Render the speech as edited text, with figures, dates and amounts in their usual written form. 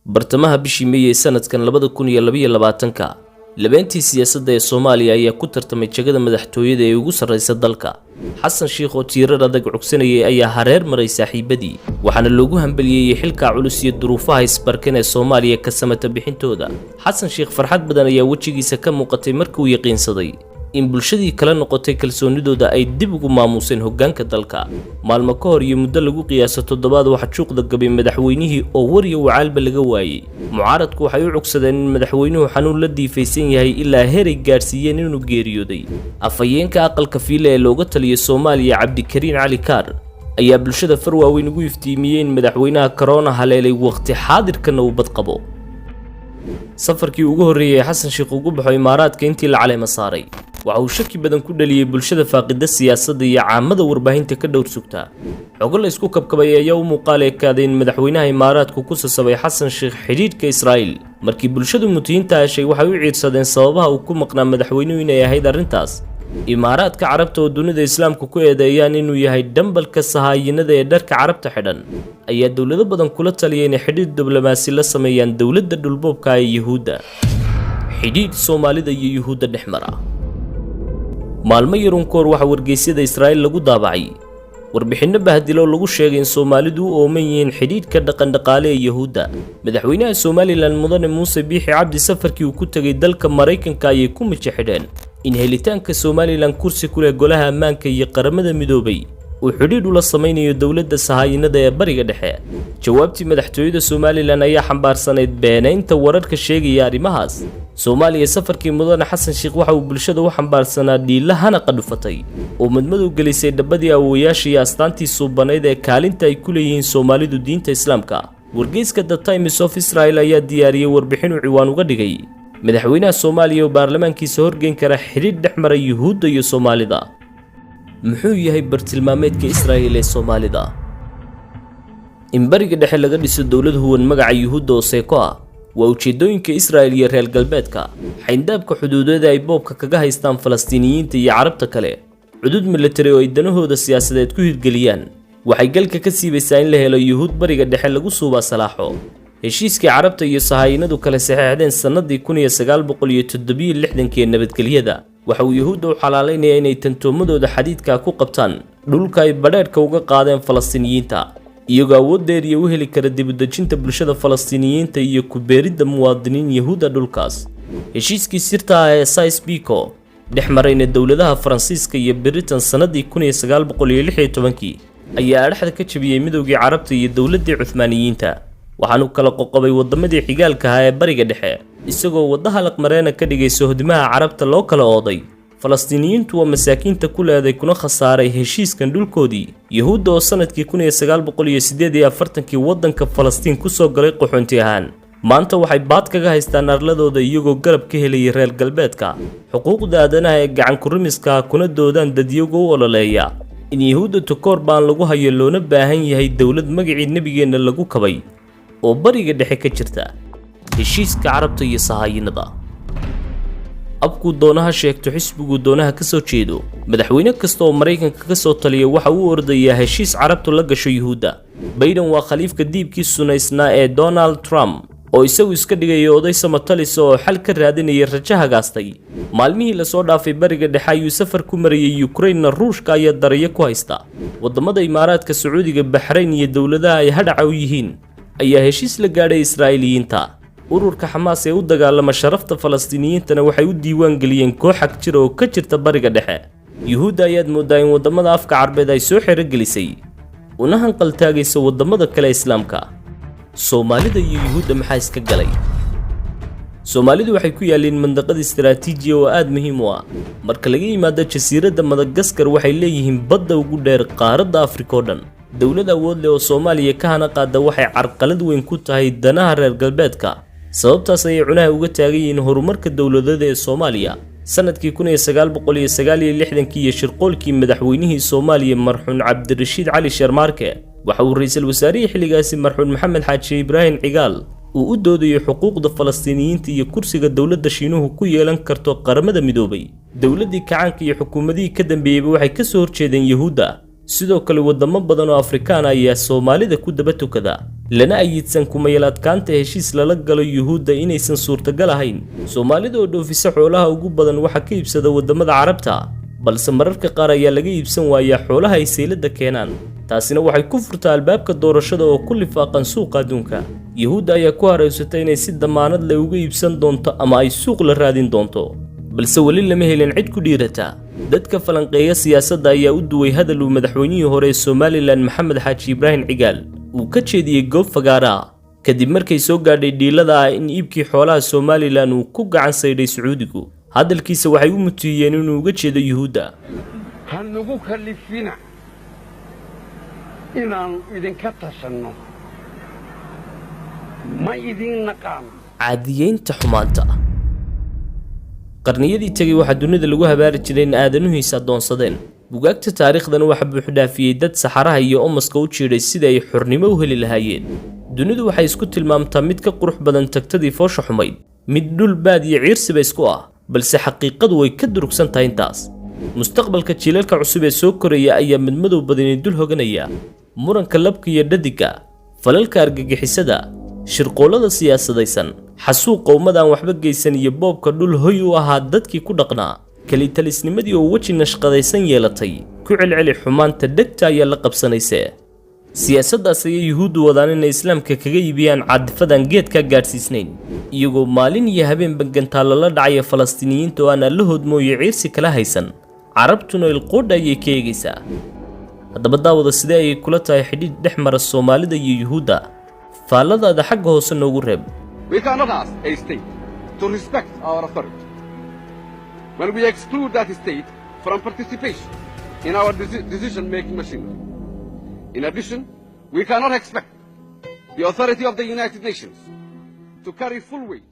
Bartamaha bishii May ee sanadkan 2022-ka, labeentii siyaasadda ee Soomaaliya ayaa ku tartamay jagada madaxtooyada ee ugu sarreysa dalka. Xasan Sheikh oo tiirar adag cugsanayay ayaa hareer maray saaxiibadii, waxaana loogu hambaliyeeyey xilka culus iyo duruufaha isbarkan ee Soomaaliya ka samata bixintooda. Xasan Sheikh farxad badan ayaa wejigiisa ka muuqatay markii uu yaqiinsaday in bulshadii kala noqotay kalsoonidooda ay dib ugu maamuuseen hoggaanka dalka. Maalmo ka hor iyo muddo lagu qiyaaso toddobaad, waxa juuqda gabay madaxweynihii oo waryo wacaalba laga waayey. Mucaaradku waxay u cugsadeen in madaxweynuhu xanuun la diifaysan yahay, ilaa heray gaadhsiiyeen inuu geeriyooday. Afhayeenka aqalka Fiile ee looga taliyo Soomaaliya, Cabdikariin Cali Kaar, ayaa bulshada far waaweyn ugu iftiimiyey in madaxweynaha korona haleelay, waqti xaadirkana uu badqabo. Safarkii ugu horreeyey ee Xasan Sheikh ugu baxo Imaaraadka intii la caleema saaray waxa uu shaki badan ku dhaliyey bulshada faaqida siyaasadda iyo caamada warbaahinta ka dhowr sugta. Xogo la isku kabkabay ayaa u muuqaal ekaaday in madaxweynaha Imaaraadku ku sasabay Xasan Sheikh xidhiidhka Israa'iil. Markii bulshadu mutiyiinta heshay, waxay u ciirsadeen sababaha uu ku maqnaa madaxweynuhu inay ahayd arrintaas. Imaaraadka Carabta oo dunida Islaamku ku eedeeyaan inuu yahay dhambalka sahaayinada ee dharka Carabta xidhan ayaa dowlado badan kula taliyay inay xidhiidh diblomaasi la sameeyaan dowladda dhulboobka ee Yuhuudda. Xidhiidh Soomaalida iyo Yuhuudda dhex mara. Maalmo yarun koor waxaa wargeysyada Israa'iil lagu daabacay warbixinno bahdilo lagu sheegay in Soomaalidu u ooman yihiin xidhiidhka dhaqandhaqaale ee Yuhuudda. Madaxweynaha Somalilan, Mudane Muuse Biixi Cabdi, safarkii uu ku tegay dalka Maraykanka ayay ku mijo xidheen in helitaanka Somalilan kursi ku leh Golaha Ammaanka iyo Qaramada Midoobay uu xidhiidh ula samaynayo dowladda sahaayinada ee Bariga Dhexe. Jawaabtii madaxtooyada Somalilan ayaa xambaarsanayd beenaynta wararka sheegaya arrimahaas. Soomaaliya, safarkii Mudane Xasan Sheikh waxa uu bulshada u xambaarsanaa dhiilla hanaqa dhufatay oo madmadow gelisay dhabbadii awowayaasha iyo astaantii suubanayd ee kaalinta ay ku leeyihiin Soomaalidu diinta Islaamka. Wargeyska The Times of Israel ayaa diyaariyey warbixin uu ciwaan uga dhigay "Madaxweynaha Soomaaliya oo baarlamaankiisa horgeyn kara xidhiidh dhex mara Yuhuudda iyo Soomaalida". Muxuu yahay bartilmaameedka Israa'il ee Soomaalida? In Bariga Dhexe laga dhiso dowlad huwan magaca Yuhuudda oo seeko ah waa ujeeddooyinka Israa'il iyo reer galbeedka. Xayndaabka xuduudeeda ay boobka kaga haystaan Falastiiniyiinta iyo Carabta kale, cudud militari oo ay danahooda siyaasadeed ku hirgeliyaan, waxay galka ka siibaysaa in la helo Yuhuud Bariga Dhexe lagu suubaa salaaxo. Heshiiskii Carabta iyo sahaayinadu kala saxeexdeen sannadii 1967-kii ee nabadgelyada waxa uu Yuhuudda u xalaalaynayaa inay tantoomadooda xadiidkaa ku qabtaan dhulka ay badheedhka uga qaadeen Falastiiniyiinta, iyagoo awood dheeriya u heli kara dibudejinta bulshada Falastiiniyiinta iyo ku beeridda muwaadiniin Yahuudda dhulkaas. Heshiiskii sirta ah ee Sykes-Picot dhex marayna dowladaha Faransiiska iyo Britain sannadii 1916-kii ayaa adhaxda ka jabiyey midoogii Carabta iyo dowladdii Cuhmaaniyiinta, waxaanu kala qoqobay waddamadii xigaalka ahaa ee Bariga Dhexe, isagoo wadda halaqmareena ka dhigay sohdimaha Carabta loo kala ooday. Falastiiniyiintu waa masaakiinta ku leeday kuna khasaaray heshiiskan dhulkoodii. Yuhuudda oo sanadkii 1948-kii waddanka Falastiin kusoo galay qaxoonti ahaan, maanta waxay baad kaga haystaan arladooda, iyagoo garab ka helaya reer galbeedka xuquuqda aadanaha ee gacan kurimiska, kuna doodaan dadyago u ololeeya in Yuhuudda takoor baan lagu hayo, loona baahan yahay dowlad magacii nebigeenna lagu kabay oo Bariga Dhexe ka jirta. Heshiiska Carabta iyo sahaayinada, abkuu doonaha sheegto, xisbiguu doonaha ka soo jeedo, madaxweyne kasta oo Maraykanka ka soo taliya waxa uu ordayaa heshiis Carabtu la gasho Yuhuudda. Bayden waa khaliifka diibkii sunaysnaa ee Donald Trump oo isagu iska dhigaya oday samatalisa oo xal ka raadinaya rajo hagaastay. Maalmihii lasoo dhaafay Bariga Dhexe ayuu safar ku marayay. Ukrainna Ruushka ayaa darayo ku haysta. Waddamada Imaaraadka, Sacuudiga, Baxrayn iyo dowladaha ay hadhaca u yihiin ayaa heshiis la gaadhay Israa'iiliyiinta. Ururka Xamaas ee u dagaalama sharafta Falastiiniyiintana waxay u diiwaan geliyeen koox xag jira oo ka jirta Bariga Dhexe. Yuhuudda ayaad mooddaa in waddamada afka Carbeed ay soo xerogelisay, una hanqaltaagaysa waddamada kale Islaamka. Soomaalida iyo Yuhuudda maxaa iska galay? Soomaalidu waxay ku yaalliin mandaqad istaraatiiji oo aad muhiim u ah. Marka laga yimaado jasiiradda Madagaskar, waxay leeyihiin badda ugu dheer qaaradda Afrika oo dhan. Dowlad awood leh oo Soomaaliya ka hana qaada waxay carqalad weyn ku tahay danaha reer galbeedka. Sababtaas ayay cunaha uga taagan yihiin horumarka dowladeed ee Soomaaliya. Sanadkii 1969-kii iyo shirqoolkii madaxweynihii Soomaaliya, marxuun Cabdirashiid Cali Sharmaarke, waxa uu ra-iisul wasaarihii xilligaasi, marxuun Maxamed Xaaji Ibraahim Cigaal, uu u doodayo xuquuqda Falastiiniyiinta iyo kursiga dowladda Shiinuhu ku yeelan karto Qaramada Midoobay. Dowladdii kacaanka iyo xukuumadihii ka dambeeyeyba waxay ka soo horjeedeen Yuhuudda. Sidoo kale, waddamo badan oo Afrikaan ayaa Soomaalida ku daba tukada. Lana ayidsan kumayal-adkaanta heshiis lala galo Yuhuudda inaysan suurtagal ahayn. Soomaalida oo dhoofisa xoolaha ugu badan waxaa ka iibsada waddamada Carabta, balse mararka qaar ayaa laga iibsan waayaa xoolaha ay sayladda keenaan. Taasina waxay ku furtaa albaabka doorashada oo ku lifaaqan suuqa adduunka. Yuhuudda ayaa ku hareysatay inay si damaanad leh uga iibsan doonto ama ay suuq la raadin doonto, balse weli lama helin cid ku dhiirata. Dadka falanqeeya siyaasadda ayaa u duway hadal uu madaxweynihii hore ee Somaliland, Maxamed Xaaji Ibraahim Cigaal, uu ka jeediyey goob fagaara ah kadib markay soo gaadhay dhiilada ah in iibkii xoolaha Somaliland uu ku gacan saydhay Sacuudigu. Hadalkiisa waxay u mutiyeen inuu uga jeedo Yuhuudda. Ha nagu kallifina inaannu idinka tashanno. Ma idin naqaano. Caadiyeynta xumaanta. Qarniyadii tegay waxaa dunida lagu habaari jiray in aadanuhiisa addoonsadeen. Bugaagta taariikhdana waxaa buuxdhaafiyey dad saxaraha iyo omaska u jiidhay sidii ay xornimo u heli lahaayeen. Dunidu waxay isku tilmaamtaa mid ka qurux badan tagtadii foosha xumayd, mid dhul baad iyo ciirsiba isku ah, balse xaqiiqadu way ka durugsan tahay intaas. Mustaqbalka jiilalka cusub ee soo koraya ayaa midmadow badani dul hoganaya. Muranka labka iyo dhadiga, falalka argagixisada, shirqoolada siyaasadaysan, xasuuqa ummad aan waxba geysan iyo boobka dhul hoy u ahaa dadkii ku dhaqnaa, kelitalisnimadii oo weji nashqadaysan yeelatay, ku celceli xumaanta, dhegta ayaa la qabsanaysee. Siyaasaddaas ayay Yuhuuddu wadaan inay Islaamka kaga iibiyaan caadifadan geedkaa gaadhsiisnayn, iyagoo maalin iyo habeenba gantaalla la dhacaya Falastiiniyiinta oo aan allahood mooye ciirsi kala haysan. Carabtuna ilquudha ayay ka eegaysaa. Haddaba daawada, sidee ayay kula tahay xidhiidh dhex mara Soomaalida iyo Yuhuudda? Faalladaada xagga hoose noogu reeb. We cannot ask a state to respect our authority when we exclude that state from participation in our decision-making machinery. In addition, we cannot expect the authority of the United Nations to carry full weight.